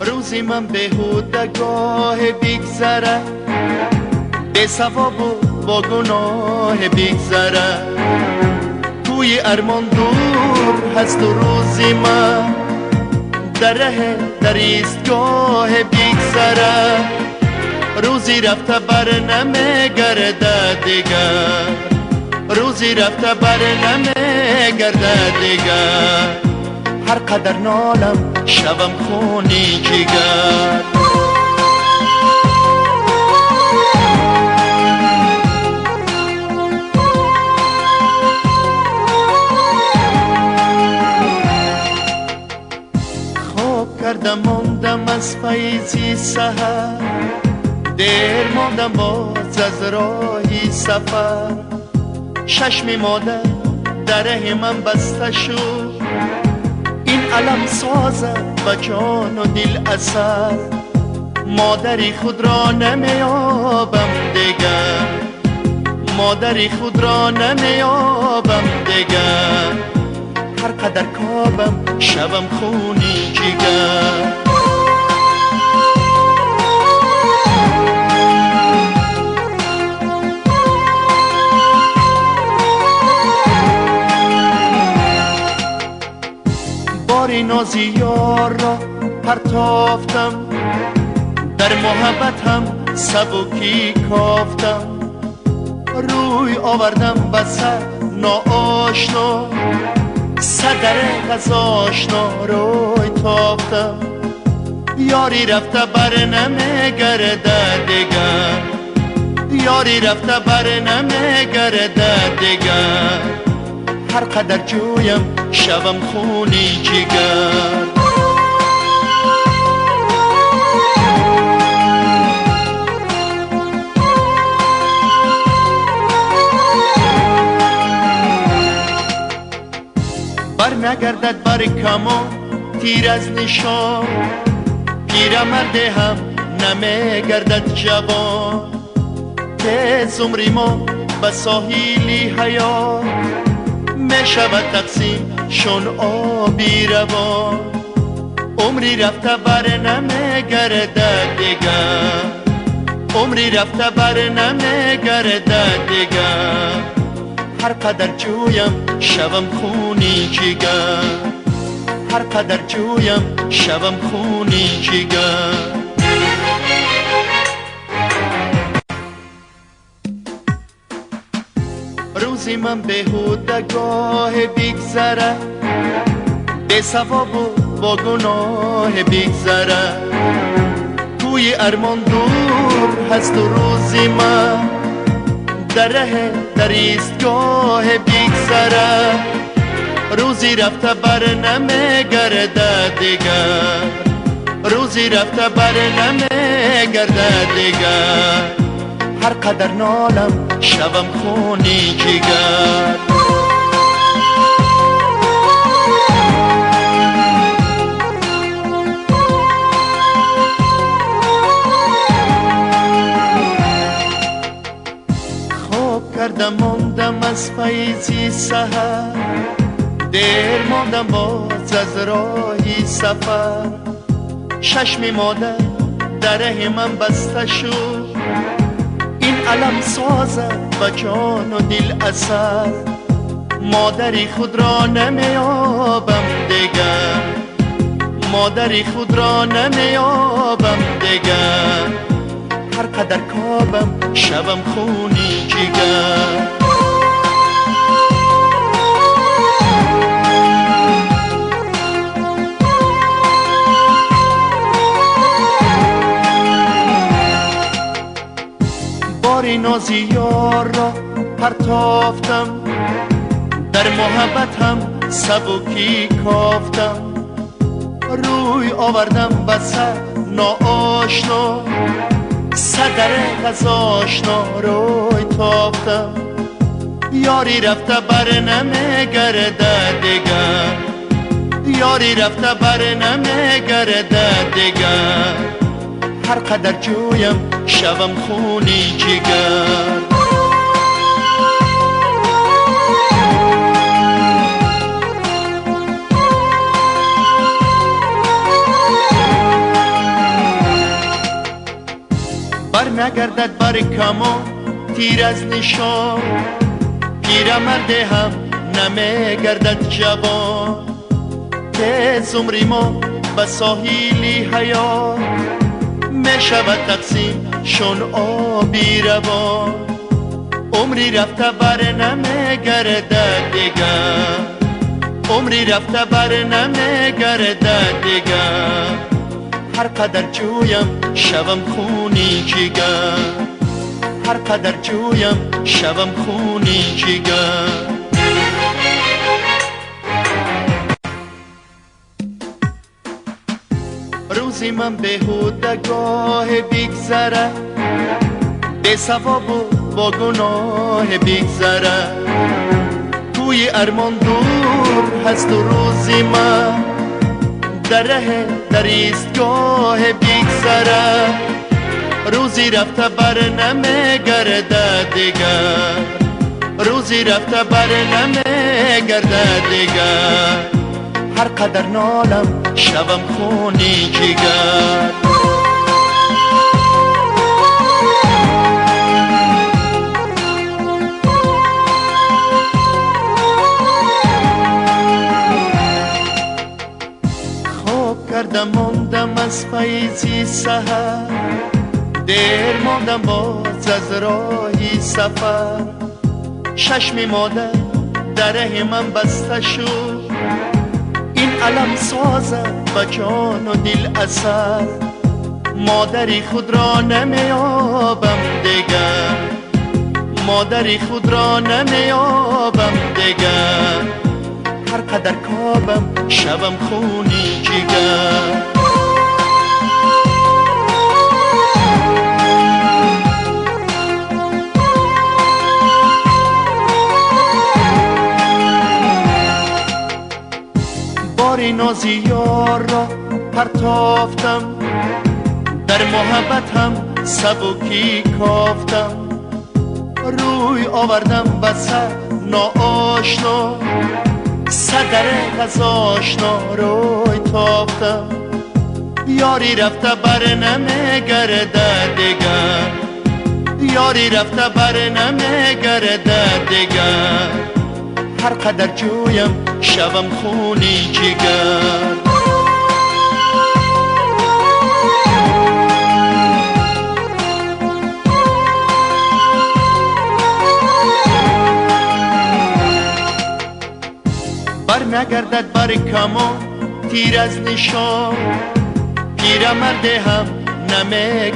Рӯзи ман беҳуда гоҳе бигзарад, бесавобу бо гуноҳе бигзарад. Кӯи армон дур ҳасту рӯзи ман дар раҳе дар истгоҳе бигзарад. Рӯзи рафта бар намегардад дигар, рӯзи рафта бар намегардад дигар. Ҳар қадар нолам шавам хуни ҷигар. Хоб кардам мондам аз файзи саҳар, дер мондам боз аз роҳи сафар. Чашми модар дар раҳи ман баста шуд, ин алам созад ба ҷону дил асар. Модари худро намеёбам дигар, модари худро намеёбам дигар. Ҳар қадар кобам шавам хуни ҷигар. Бори нози ёрро партофтам, дар муҳаббатам сабукӣ кофтам. Рӯй овардам ба сар ноошно, садаре аз ошно рӯй тофтам. Ёри рафта бар намегардад дигар, ёри рафта бар намегардад дигар. Ҳар қадар ҷӯям шавам хуни ҷигар. Бар нагардад бар камон тир аз нишон, пирамарде ҳам намегардад ҷавон. Тез умри мо ба соҳили ҳаёт мешавад тақсим чун оби равон. Умри рафта бар намегардад дигар, умри рафта бар намегардад дигар. Ҳар қадар ҷӯям шавам хуни ҷигар, ҳар қадар ҷӯям шавам хуни ҷигар. Рӯзи ман беҳуда гоҳе бигзарад, бесавобу бо гуноҳе бигзарад. Кӯи армон дур ҳасту рӯзи ман дар раҳе дар истгоҳе бигзарад. Рӯзи рафта бар намегардад дигар, рӯзи рафта бар намегардад дигар. Ҳар қадар нолам шавам хуни ҷигар. Хоб кардам мондам аз файзи саҳар, дер мондам боз аз роҳи сафар. Чашми модар дар раҳи ман баста шуд, ин алам созад ба ҷону дил асар. Модари худро намеёбам дигар, модари худро намеёбам дигар. Ҳар қадар кобам шавам хуни ҷигар. Бори нози ёрро партофтам, дар муҳаббатам сабукӣ кофтам. Рӯй овардам ба сар ноошно, садаре аз ошно рӯй тофтам. Ёри рафта бар намегардад дигар, ёри рафта бар намегардад дигар. Ҳар қадар ҷӯям шавам хуни ҷигар. نگردد بر کمان تیر از نشان، پیرمرد هم نمیگردد جوان. تیز عمری ما به ساحلی حیات میشود تقسیم شون آبی روان. عمری رفته بر نمیگردد دیگر، عمری رفته بر نمیگردد دیگر. هر قدر جویم شوم خونی جگر، هر قدر جویم شوم خونی جگر. روزی من بیهوده گاه بگذره، بی ثواب و با گناه بگذره. توی ارمان دور هست و روزی من در ره در ایستگاه بگذره. روزی رفته بر نمیگردد دیگر، روزی رفته بر نمیگردد دیگر. هر قدر نالم شوم خونی جگر. خواب کردم ماندم از فیضی سحر، دیر ماندم باز از راهی سفر. چشم مادر در ره من بسته شد، این علم سازد و جان و دل اثر. مادری خود را نمیابم دیگر، مادری خود را نمیابم دیگر. هر قدر کابم شوم خونی جگر. باری نازی یار را پرتافتم، در محبتم سبکی کافتم. روی آوردم به سر ناآشنا، صدر از آشنا روی تافتم. یاری رفته بر نمیگردد دیگر، یاری رفته بر نمیگردد دیگر. هر قدر جویم شوم خونی جگر. بر نگردد بر کمان تیر از نشان، پیرمرد هم نمیگردد.